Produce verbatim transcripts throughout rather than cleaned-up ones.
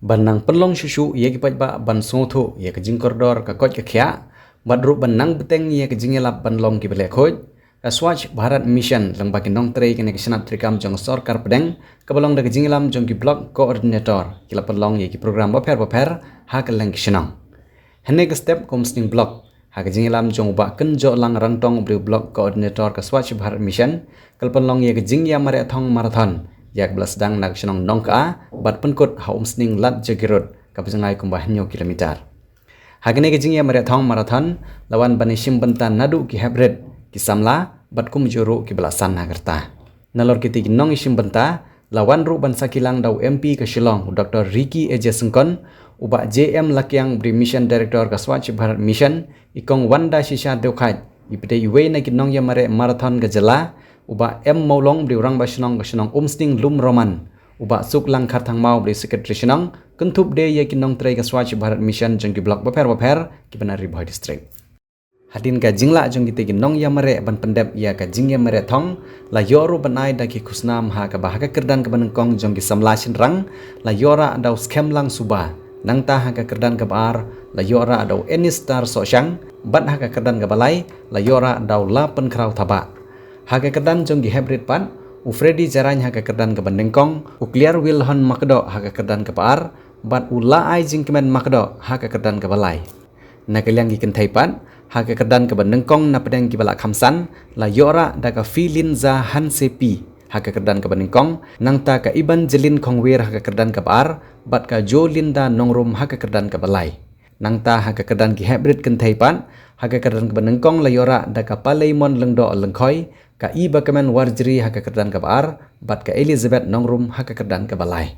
Ban nang pynlong shuh shuh ïa ki paidbah ban sngewthuh ïa ka jingkordor ka koit ka khiah, bad ruh ban nang bteng ïa ka jingïalap ban long kiba leh khuid, ka Swachh Bharat Mission lyngba ki nongtrei kane ka shnat treikam jong sorkar pdeng, kaba long da ka jingïalam jong ki Block Coordinator, ki la pynlong ïa ki program bapher bapher ha kylleng ki shnong. Hynne ka step ka Umsning Block, ha ka jingïalam jong u Bah Kynjohlang Rangtong, u briew Block Coordinator ka Swachh Bharat Mission, ka la pynlong ïa ka jingïamareh thong marathon, ïa kaba la sdang na ka shnong Nongkha bad pynkut ha Umsning Ladjagiarud, kaba jngai kumba hynñiew kilometer. Ha kane ka jingïamareh thong marathon, la wan ban ïashim bynta naduh ki heprit, ki samla bad kumjuh ruh kiba la san ha ka rta. Nalor kitei ki nongïashim bynta, la wan ruh ban sakhi lang da u M P ka Shillong, u Doctor Ricky A J Syngkon, u Bah J M Lakiang, u briew Mission Director ka Swachh Bharat Mission, i Kong Wanda Shisha Dewkhait, iba dei iwei na ki nongïamareh marathon ka jylla, u Bah M Mawlong, u briew Rangbah Shnong ka shnong Umsning Lumroman, u Bah Suklang Kharthangmaw, u briew Secretary Shnong, kynthup de ïa ki nongtrei ka Swachh Bharat Mission jong ki block bapher bapher kiba na Ri Bhoi District. Hadien ka jinglah jong kitei ki nongïamareh ban pyndep ïa ka jingïamareh thong, la ïoh ruh ban ai da ki khusnam ha kaba ha ka kyrdan kaba nyngkong jong ki samla shynrang, la ïoh rah da u Skhemlang Suba, nangta ha ka kyrdan kaba ar, la ïoh rah da u Enistar Sohshang, bad ha ka kyrdan kaba lai, la ïoh rah da u Lapynkhraw Thabah. Ha ka kyrdan jong ki heprit pat, u Freddy Jarain ha ka kyrdan kaba nyngkong, u Kliarwilhon Makdoh ha ka kyrdan kaba ar, bad u Laai Jingkmen Makdoh ha ka kyrdan kaba lai. Na ka liang ki kynthei pat, ha ka kyrdan kaba nyngkong na pdeng kiba la kham san, la ïoh rah da ka Filinza Hansepi ha ka kyrdan kaba nyngkong, nangta ka Ibangeline Khongwir ha ka kyrdan kaba ar, bad ka Jolinda Nongrum ha ka kyrdan kaba lai. Nangta ha ka kyrdan ki heprit kynthei pat, ha ka kyrdan kaba nyngkong la ïoh rah da ka Paleimon Lyngdoh Lyngkhoi, ka Ibakmen Warjri ha ka kyrdan kaba ar, bad ka Elizabeth Nongrum ha ka kyrdan kaba lai.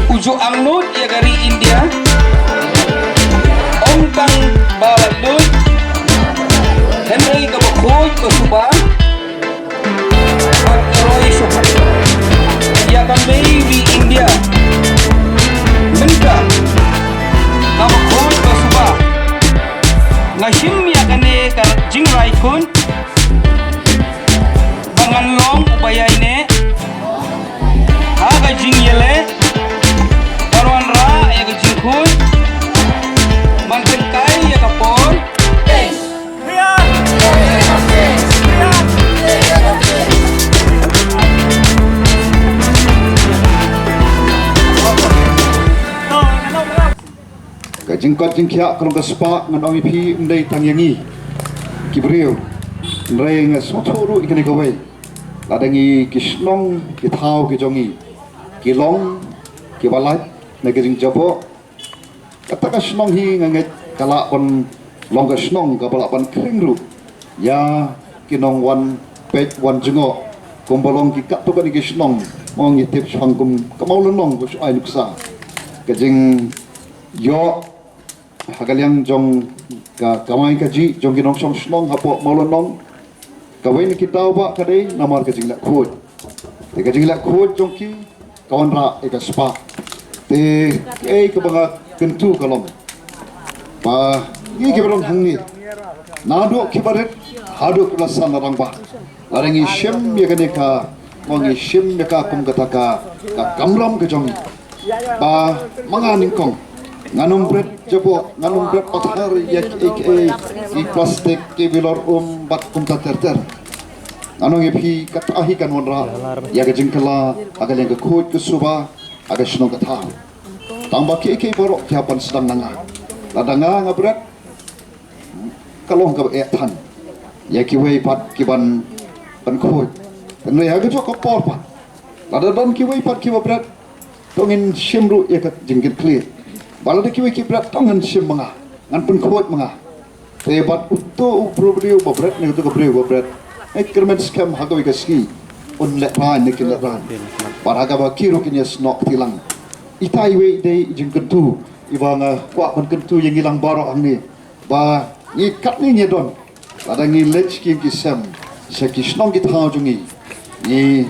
U ju angnud ïa ka ri India, ym tang ba la lut, hynrei kaba khuid ba suba, bad ka roi shuh ïa ka mei ri India. Mynta kaba khuid ba suba, nga shim ïa kane ka jingrai khuid, ba ngan long uba ïaineh ha ka jingïaleh, ban wanrah ïa ka jingkhuid, ban tyngkai ïa ka por. Ka jingkoit jingkhiah ka long ka spah, ngan ong ïa phi, ym dei tang ïa ngi ki briew, hynrei nga sngewthuh ruh ïa kane kawei. Lada ngi, ki shnong ki thaw ki jong ngi ki long kiba lait na ka jingjaboh, kata ka shnong hi nga ngeit ka lah ban long ka shnong kaba lah ban khring ruh ïa ki nongwan Peit wan jngoh kumba long ki katto katne ki shnong, mo, ngi tip shong kum ka Mawlynnong, ko shu ai nuksa ka jingïoh ha ka liang jong ka kamai kajih jong ki nongshong shnong hapoh Mawlynnong. Kawei na ki daw ba ka dei namar ka jingleh khuid. Te ka jingleh khuid jong ki ka wanrah ïa ka spah. Te kaei kaba nga kyntu ka long ba ngi kiba don hangne, naduh kiba rit haduh kiba la san rangbah, lada ngi shim ïa kane ka, mo, ngi shim ïa ka kum kata ka, ka kamram ka jong ngi, ba ma nga nyngkong ngan ym bret jaboh, ngan ym bret pathar ïa kiei kiei, ki plastik, ki bilor um bad kumta ter ter. Ngan ong ïa phi, kata hi kan wanrah ïa ka jingkylla ha ka liang ka khuid ka suba ha ka shnong ka thaw. Tang ba kiei kiei baroh ki hap ban sdang na nga. Lada nga nga bret, ka long kaba eh than ïa kiwei pat ki ban, ban khuid. Hynrei ha kajuh ka por pat, lada don kiwei pat kiba bret, to ngin shim ruh ïa ka jingkitkhlieh. Ba lada kiwei ki bret, to ngan shim ma nga, ngan pynkhuid ma nga. Te bad uto u briew ba bret ne uto ka briew ba bret, eh, kyrmen skhem ha kawei ka sngi un lehraiñ ne kin lehraiñ. Bad ha kaba ki ruh kin ïasnoh kti lang. Ita iwei i dei i jingkyntu iba nga kwah ban kyntu ïa ngi lang baroh hangne, ba ngi katne ngi don, lada ngi leit ki ïing ki sem sha ki shnong ki thaw jong ngi, ngi,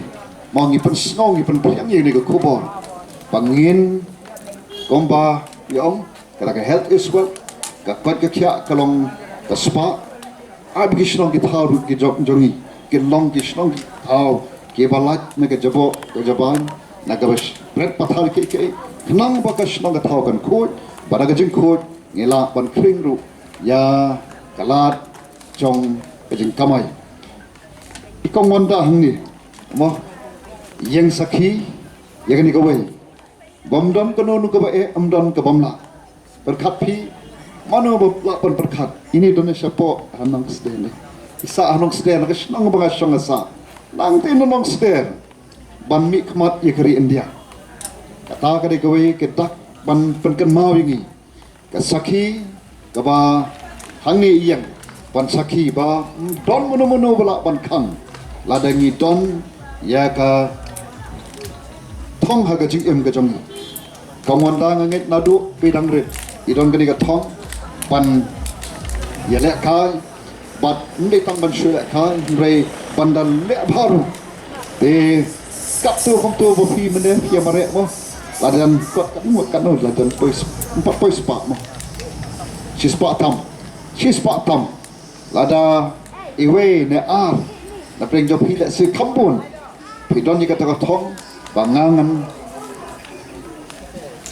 mo, ngi pynsngew, ngi pynphriang ïa kane ka khubor ba ngin, kumba ngi ong, kata ka health is wealth, ka koit ka khiah ka long ka spah. Ai ba ki shnong ki thaw ruh ki jong, jong ngi kin long ki shnong ki thaw kiba lait na ka jaboh ka jabaiñ, na kaba bret pathar kiei kiei, khnang ba ka shnong ka thaw kan khuid, ba da ka jingkhuid ngi lah ban khring ruh ïa ka lad jong ka jingkamai. I kong Wanda hangne, mo, ïeng sakhi ïa kane kawei. Bym don kano kano kaba eh, ym don ka bym lah. Pyrkhat phi, mano ba lah ban pyrkhat? Ine don shapoh ha Nongsder ne, i sah ha Nongsder, na ka shnong ba nga shong nga sah. Nangta na Nongsder ban mihkhmat ïa ka ri India. Kata ka dei kawei ka dak ban pynkynmaw ïa ngi. Ka sakhi kaba hangne i ïeng ban sakhi ba don mano mano ba lah ban khang lada ngi don ïa ka thong ha ka jingim ka jong ngi. Kong Wanda, nga ngeit naduh ba i dang rit i don kane ka thong ban ïalehkai, bad ym dei tang ban shu lehkai hynrei ban da leh bha ruh. Te katto kumto ba phi mynne phi ïa mareh mo, la dang kot katno katno, la dang poi, ym pat poi spah mo, shispah tam, shispah tam. Lada iwei ne ar na pdeng jong phi, lehse kham bun, phi don ïa kata ka thong ba nga ngan,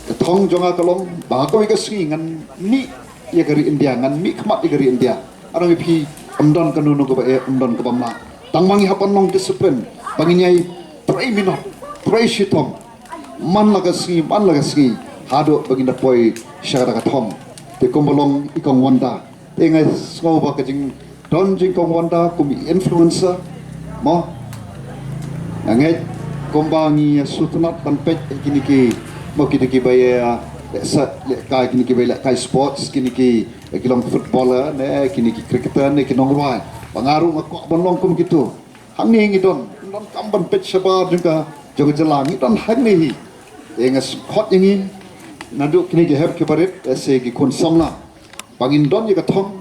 ka thong jong nga ka long ba ha kawei ka sngi ngan mih ïa ka ri India, ngan mihkhmat ïa ka ri India. Nga ong ïa phi, ym don kano kano kaba eh, ym don ka bym lah. Tang ma ngi hap ban long discipline ba ngin ïai trei minot, trei shitom, man la ka sngi, man la ka sngi, haduh ba ngin da poi sha kata ka thong. Te kumba long i kong Wanda, te nga sngew ba ka jingdon jong i kong Wanda kum i influencer mo, nga ngeit kumba ngi ïa sngewtynnat ban peit ïa kine ki, mo, kine kiba ïa lehset lehkai, kine kiba ïa lehkai sports, kine ki, ki long footballer ne kine ki cricketer ne ki nongrwai, ba nga ruh nga kwah ban long kum kito. Hangne ngi don, ngi donkam ban peit shabar jong ka, jong ka jylla, ngi don hangne hi. Te nga sngewkhot ïa ngi naduh kine ki hep ki barit, eh, lehse ki khun samla, ba ngin don ïa ka thong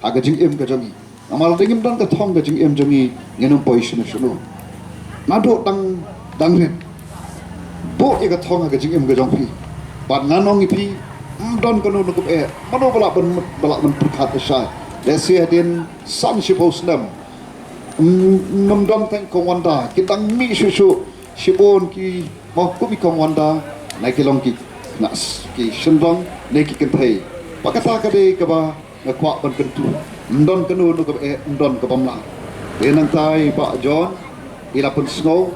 ha ka jingim ka jong ngi. Namar lada ngim don ka thong ha ka jingim jong ngi, ngin ym poi shano shano. Naduh dang, dang rit, buh ïa ka thong ha ka jingim ka jong phi. Bad ngan ong ïa phi, ym don kano kano kaba eh, mano ba lah ban, ba lah ban pyrkhat lashai. Lehse hadien san shiphew snem, ym, ym don tang i kong Wanda, ki dang mih shuh shuh shibun ki, mo, kum i kong Wanda, ne ki long ki khynnah, ki shynrang ne ki kynthei. Ba kata ka dei kaba nga kwah ban kyntu. Ym don kano kano kaba eh, ym don ka bym lah. Te nangta i Bah John i la pynsngew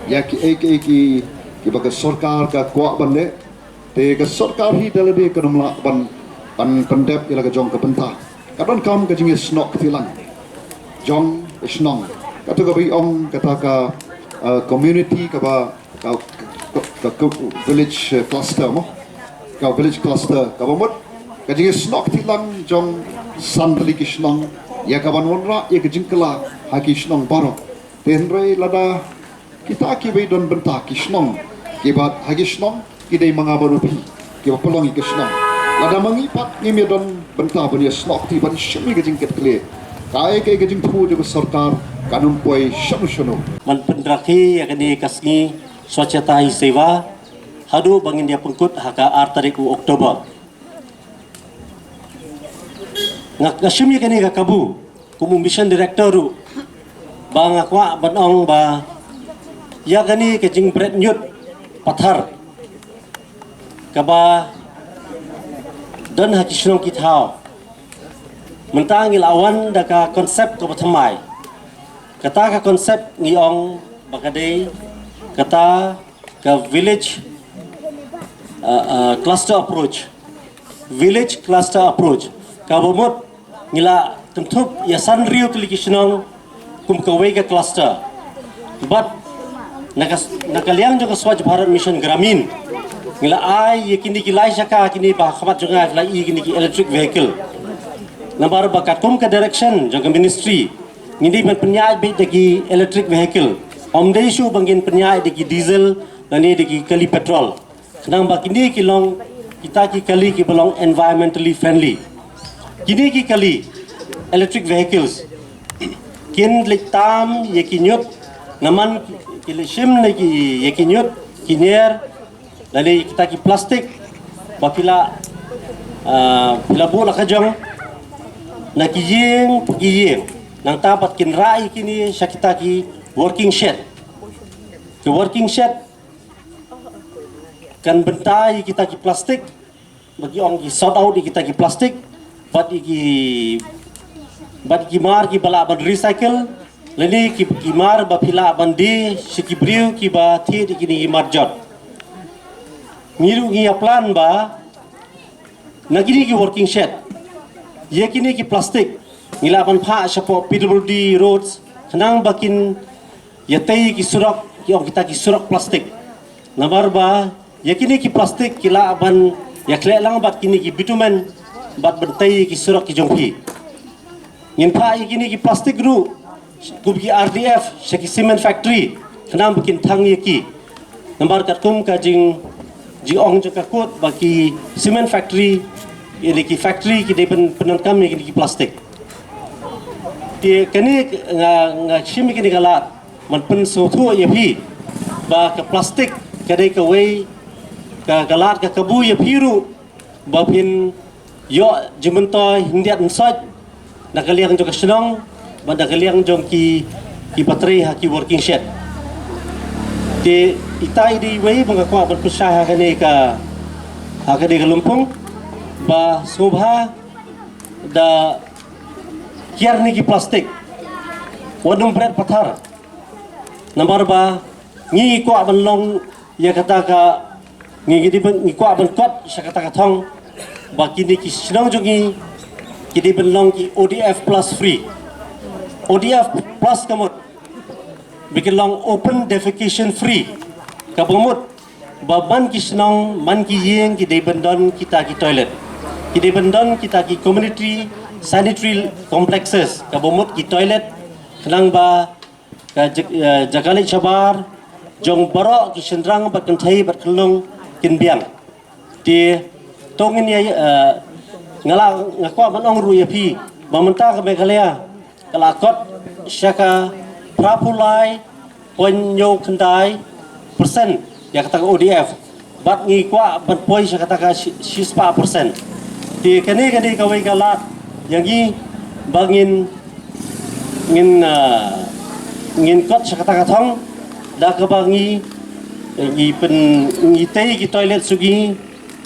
ïa kiei kiei ki, kiba ka sorkar ka kwah ban leh. Te ka sorkar hi da lade kan ym lah ban, ban pyndep ïa la ka jong ka bynta. Ka donkam ka jingïasnoh kti lang jong ka shnong, kato kaba i ong kata ka, eh, community kaba, ka, ka, ka, ka village, eh, cluster mo, ka village cluster, kaba mut ka jingïasnoh kti lang jong san tylli ki shnong, ïa ka ban wanrah ïa ka jingkylla ha ki shnong baroh. Te hynrei lada kita kiba don bynta ki shnong, kiba ha ki shnong ki dei ma nga bad ma phi kiba pynlong ïa ka shnong. Lada ma ngi pat ngim ïa don bynta ban ïa snoh kti ban shim ïa ka jingkitkhlieh, kaei kaei ka jingthmu jong ka sorkar kan ym poi shano shano. Ban pynrakhe ïa kane ka sngi Swachhata Hi Seva haduh ba ngin ïa pynkut ha ka ar tarik u October. Nga, nga shim ïa kane ka kabu kum u mission director ruh, ba nga kwah ban ong ba ïa kane ka jingbret ñiut pathar kaba don ha ki shnong ki thaw, mynta ngi la wan da ka concept kaba thymmai. Kata ka concept ngi ong ba ka dei kata ka village, uh, uh, cluster approach. Village cluster approach. Kaba mut ngi la kynthup ïa san hynriew tylli ki shnong kum kawei ka cluster. Bad na ka, na ka liang jong ka Swachh Bharat Mission Gramin, ngi la ai ïa kine ki lai shaka kine ba ha khmat jong nga la i kine ki electric vehicle. Namar ba katkum ka direction jong ka ministry, ngi dei ban pynïaid beit da ki electric vehicle. Ym dei shuh ba ngin pynïaid da ki diesel lane da ki kali petrol. Khnang ba kine ki long kita ki kali kiba long environmentally friendly. Kine ki kali electric vehicles kin leit tam ïa ki ñiut, namar ki leit shim na ki, ïa ki ñiut, ki ñier, lane kita ki plastik ba phi la, ah, phi la buh la ka jong na ki ïing pa ki ïing. Nangta pat kin rah ïa kine sha kita ki working shed. Ki working shed kan bynta ïa kita ki plastik, ba ki ong ki sort out ïa kita ki plastik, bad ïa ki, bad ïa ki mar kiba lah ban recycle, lane ki, ki mar ba phi lah ban die sha ki briew kiba thied ïa kine ki mar jot. Ngi ruh ngi ïa plan ba na kine ki working shed, ïa kine ki plastik ngi lah ban phah shapoh P W D roads, khnang ba kin ïa tei ki surok, ki ong kita ki surok plastik. Namar ba ïa kine ki plastik ki lah ban ïa khleh lang bad kine ki bitumen bad ban tei ki surok ki jong phi. Ngin phah ïa kine ki plastik ruh kum ki R D F sha ki cement factory, khnang ba kin thang ïa ki. Namar katkum ka jing, jingong jong ka kut ba ki cement factory, ïa ki factory ki dei ban pyndonkam ïa kine ki plastik. Te kane nga, nga shim ïa kane ka lad ban pynsngewthuh ïa phi ba ka plastik ka dei kawei ka, ka lad ka kabu ïa phi ruh ba phin ïoh jingmyntoi hyndiat hynsoit na ka liang jong ka shnong bad na ka liang jong ki, ki batrei ha ki working shed. Te ita i dei iwei ba nga kwah ban pynshai ha kane ka, ha kane ka lympung ba sngewbha da kiar ne ki plastik, wat nym bret pathar. Namar ba ngi kwah ban long ïa kata ka, ngi, ngi dei ban, ngi kwah ban kot sha kata ka thong ba kine ki shnong jong ngi ki dei ban long ki O D F plus free. O D F plus ka mut ba ki long open defecation free. Kaba mut ba man ki shnong, man ki ïing ki dei ban don kita ki toilet. Ki dei ban don kita ki community sanitary complexes, kaba mut ki toilet, khnang ba ka ja-, eh, jaka leit shabar jong baroh ki shynrang bad kynthei bad khyllung kin biang. Te to ngin ïa, eh, nga la, nga kwah ban ong ruh ïa phi ba mynta ka Meghalaya ka la kot sha ka phra phew lai point hynñiew khyndai percent ïa kata ka O D F. Bad ngi kwah ban poi sha kata ka shi, shispah percent. Te kane, kane kawei ka lad ïa ngi ba ngin, ngin, ah, ngin kot sha kata ka thong da kaba ngi, ngi pyn, ngi tei ki toilet jong ngi,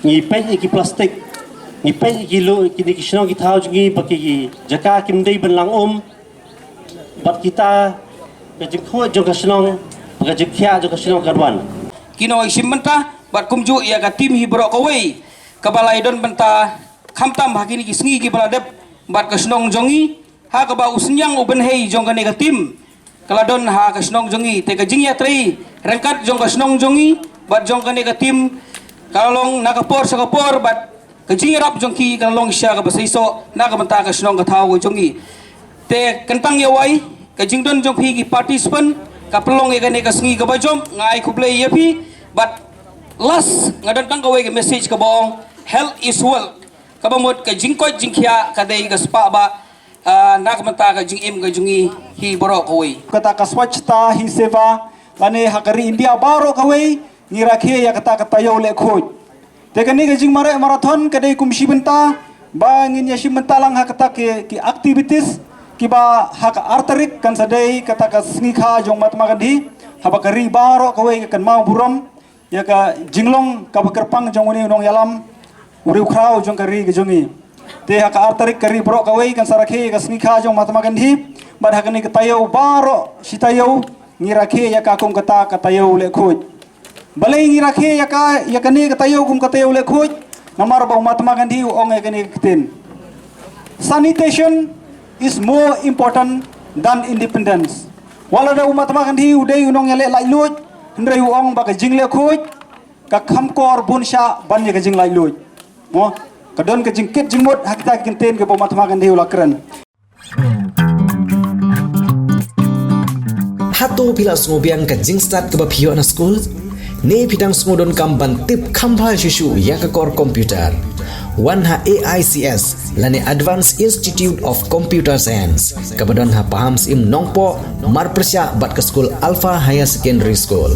ngi peit ïa ki plastik, ngi peit ïa ki lu, kine ki shnong ki thaw jong ngi ba ki, ki jaka kim dei ban lang um. Bad kita ka jingkhuid jong ka shnong, bad ka jingkhiah jong ka shnong kan wan. Ki nongshim bynta bad kumjuh ïa ka team hi baroh kawei kaba la ïadon bynta khamtam ha kine ki sngi kiba la dep bad ka shnong jong ngi, ha kaba u synñiang u bynhei jong kane ka team ka la don ha ka shnong jong ngi. Te ka jingïatrei ryngkat jong ka shnong jong ngi bad jong kane ka team ka la long na ka por sha ka por bad ka jingïarap jong ki ka la long shisha kaba seisoh na ka bynta ka shnong ka thaw ka jong ngi. Te kyntang ïa wei ka jingdon jong phi ki participant ka pynlong ïa kane ka sngi kaba jop. Nga ai khublei ïa phi. But last nga don tang kawei ka message kaba ong, health is wealth. Kaba mut ka jingkoit jingkhiah ka dei ka spah ba, ah, na ka bynta ka jingim ka jong ngi hi baroh kawei. Kata ka Swachhata Hi Seva lane ha ka ri India baroh kawei ngi rakhe ïa kata ka taïew leh khuid. Te kane ka jingmareh marathon ka dei kum shi bynta ba ngin ïa shim bynta lang ha kata ki, ki activities kiba ha ka ar tarik kan sa dei kata ka sngi kha jong Mahatma Gandhi, haba ka ri baroh kawei ka kynmaw burom ïa ka jinglong kaba kyrpang jong une u nongïalam, u riewkhraw jong ka ri ka jong ngi. Te ha ka ar tarik ka ri baroh kawei kan sa rakhe ïa ka sngi kha jong Mahatma Gandhi. Bad ha kane ka taïew baroh shi taïew ngi rakhe ïa ka kum kata ka taïew leh khuid. Balei ngi rakhe ïa ka, ïa kane ka taïew kum ka taïew leh khuid? Namar ba u Mahatma Gandhi u ong ïa kane ka ktien, sanitation is more important than independence. Wat la da u Mahatma Gandhi u dei u nongïaleh laitluid, hynrei u ong ba ka jingleh khuid ka kham kor bun shah ban ïa ka jinglaitluid. Mo, ka don ka jingkit jingmut ha kita ki kyntien kiba u Mahatma Gandhi u la kren. Hato phi la sngewbiang ka jingstad kaba phi ïoh na skul? Ne phi dang sngewdonkam ban tip kham bha shuh shuh ïa ka kor computer? Wan ha A I C S lane Advanced Institute of Computer Science kaba don ha Pahamsyiem Nongpoh, marpyrshah bad ka skul Alpha Higher Secondary School.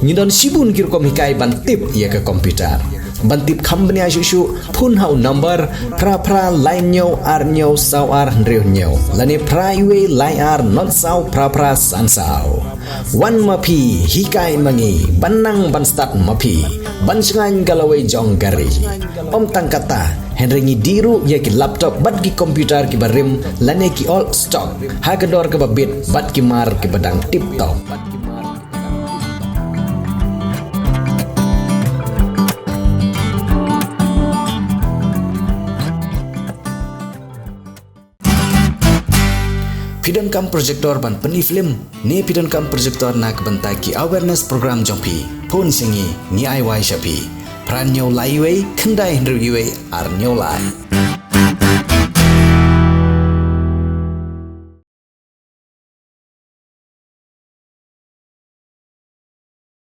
Ngi don shibun ki rukom hikai ban tip ïa ka computer. Ban tip kham bniah shuh shuh, phone ha u number phra phra lai hynñiew ar hynñiew saw ar hynriew hynñiew lane phra wei lai ar not saw phra phra san saw. Wan ma phi, hikai ma ngi, ban nang ban stad ma phi, ban shngaiñ ka lawei jong ka ri. Ym tang kata, hynrei ngi die ruh ïa ki laptop bad ki computer kiba rim lane ki old stock ha ka dor kaba bit bad ki mar kiba dang tip top. Phi donkam projector ban pyni film ne phi donkam projector na ka bynta ki awareness program jong phi? Phone sha ngi, ngi ai wai sha phi. Phra hynñiew lai wei khyndai hynriew wei ar hynñiew lai.